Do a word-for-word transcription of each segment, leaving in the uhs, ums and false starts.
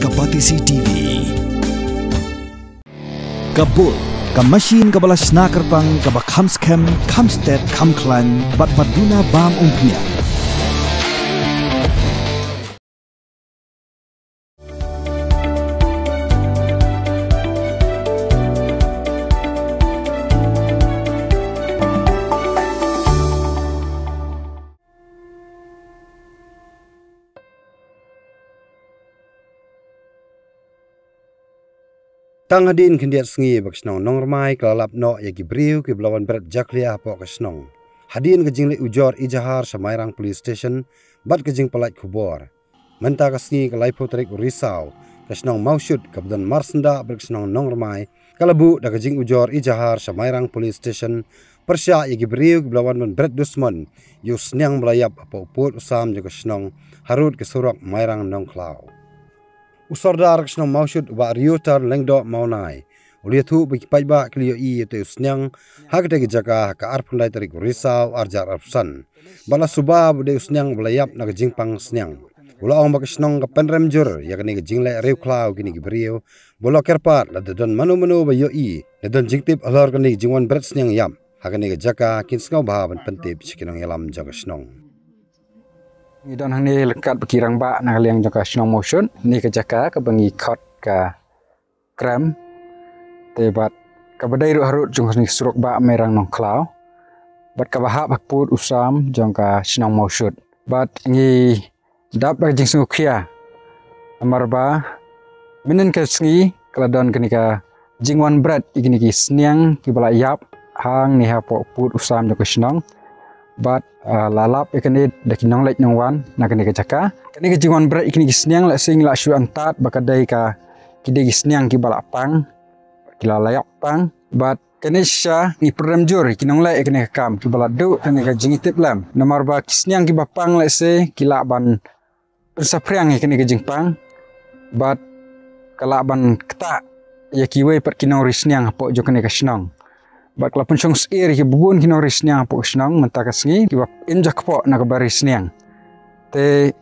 Ka Batesi T V. Ka Bull, ka machine kaba la shna kyrpang, kaba kham skhem, kham stet, kham khlaiñ, bad ba duna bam umphniang. Tang hadien khyndiat sngi ba ka shnong Nongrmai ka la lap noh ïa ki briew kiba la wan bret jakhlia hapoh ka shnong, hadien ka jingleit ujor ijahar sha Mairang Police Station bad ka jingpyllait khubor. Mynta ka sngi, ka laiphew tarik u Risaw, ka shnong Mawshut kaba don marsyndah bad ka shnong Nongrmai ka la buh da ka jingujor ijahar sha Mairang Police Station pyrshah ïa ki briew kiba la wan ban bret dusmon ïa u sniang ba la ïap hapoh u pud u sam jong ka shnong, harud ka surok Mairang Nongkhlaw. U Sordar ka shnong Mawshut, u Bah Riotar Lyngdoh Mawnai, u la ïathuh ba ki paidbah ki la ïohi ïa utei u sniang ha katei ka jaka ha ka arphew khyndai tarik u Risaw arhajar arphew san, ba la suba ba u dei u sniang ba la ïap na ka jingpang sniang. U la ong ba ka shnong ka pynrem jur ïa kane ka jingleh riewkhlaw kine ki briew, ba la kyrpad lada don mano mano ba ïohi ne don jingtip halor kane ka jingwan bret sniang ïap ha kane ka jaka, kin sngewbha ban pyntip sha ki nongïalam jong ka shnong. Ngi don hangne ryngkat bad ki rangbah na ka liang jong ka shnong Mawshut. Kane ka jaka kaba ngi khot ka Krem, te bad kaba dei ruh harud jong kane ka surok bah Mairang Nongkhlaw, bad kaba hap ha ka pud u sam jong ka shnong Mawshut. Bad ngi dap da ka jingsngewkhia, namar ba mynhynnin ka sngi ka la don kane ka jingwan bret ïa kine ki sniang kiba la ïap hangne hapoh pud u sam jong ka shnong. Bad, ah, la lap ïa kane da ki nongleit nongwan na kane ka jaka. Kane ka jingwan bret ïa kine ki sniang, lehse ngi lah shu antad ba ka dei ka, ki dei ki sniang kiba la pang, ki la la ïap pang. Bad kane shisha ngi pynrem jur ïa ki nongleh ïa kane ka kam kiba la duh kane ka jingïatiplem, namar ba ki sniang kiba pang lehse ki lah ban pynsaphriang ïa kane ka jingpang, bad ka lah ban ktah ïa kiwei pat ki nongri sniang hapoh jong kane ka shnong. Bad ka la pynshong syier ïa kiba bun ki nongri sniang hapoh ka shnong mynta ka sngi, kiba im jakpoh na kaba ri sniang. Te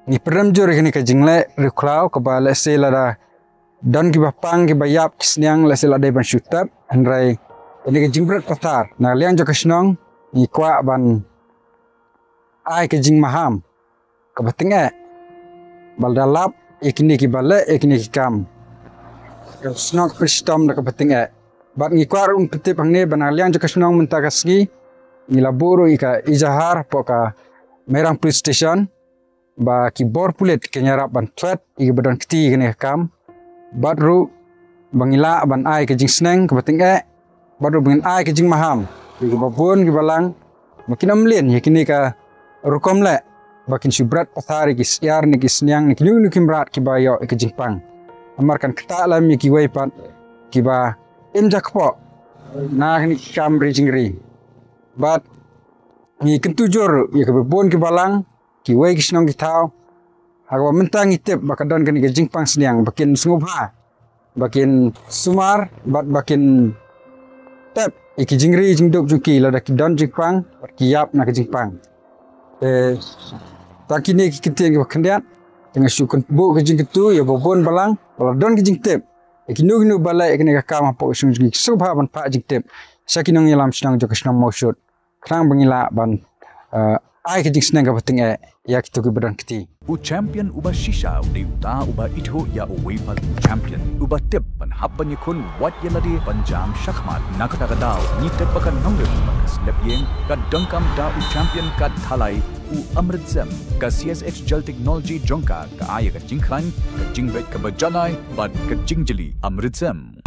ngi pynrem jur ïa kane ka jingleh riewkhlaw kaba lehse lada don kiba pang kiba ïap ki sniang, lehse la dei ban shu tep, hynrei kane ka jingbret pathar na liang jong ka shnong, ngi kwah ban ai ka jingmaham kaba tyngeh, ba lada lap ïa kine kiba leh ïa kine ki kam, ka shnong ka pynshitom da kaba tyngeh. Bad ngi kwah ruh ban pyntip hangne ba na liang jong ka shnong mynta ka sngi ngi la buh ruh ïa ka ejahar hapoh ka Mairang Police Station, ba ki bor pulit kin ïarap ban thwet ïa kiba don kti ïa kane ka kam. Bad ruh ba ngi lah ban ai ka jingsneng kaba tyngeh, bad ruh ba ngin ai ka jingmaham ïa kiba bun kiba lang, ba kin ym lien ïa kine ka rukom leh, ba kin shu bret pathar ïa ki syiar ne ki sniang ne kino kino ki mrad kiba ïoh ïa ka jingpang. Namar kan ktah lem ïa kiwei pat kiba im jakpoh na kine ki kam ri jingri. Bad ngi kyntu jur ïa kiba bun kiba lang, kiwei ki shnong ki thaw, ha kaba mynta ngi tip ba ka don kane ka jingpang sniang, ba kin sngewbha, ba kin sumar bad ba kin tep ïa ki jingri jingdup jong ki lada ki don jingpang bad ki ïap na ka jingpang. Te tang kine ki kyntien kiba khyndiat, te nga shu kyn- buh ka jingkyntu ïa ba bun ba lang, ba lada don ki jingtip ïa kino kino ba leh ïa kane ka kam hapoh ka shnong jong ngi, ki sngewbha ban phah jingtip sha ki nongïalam shnong jong ka shnong Mawshut, khnang ba ngin lah ban, eh, ai ka jingsneng kaba tyngeh ïa kito kiba don kti. U champion uba shisha u dei uta uba ithuh ïa uwei pat u champion, uba tip ban hap ban ïakhun wat ïa lade ban jam shakhmat. Na kata ka daw ngi tip ba ka nongrim bad ka step ïing ka donkam da u champion ka thalai, u Amrit Zem. Ka C S H Gel Technology jong ka ka ai ïa ka jingkhlaiñ, ka jingbit kaba janai bad ka jingjli Amrit Zem.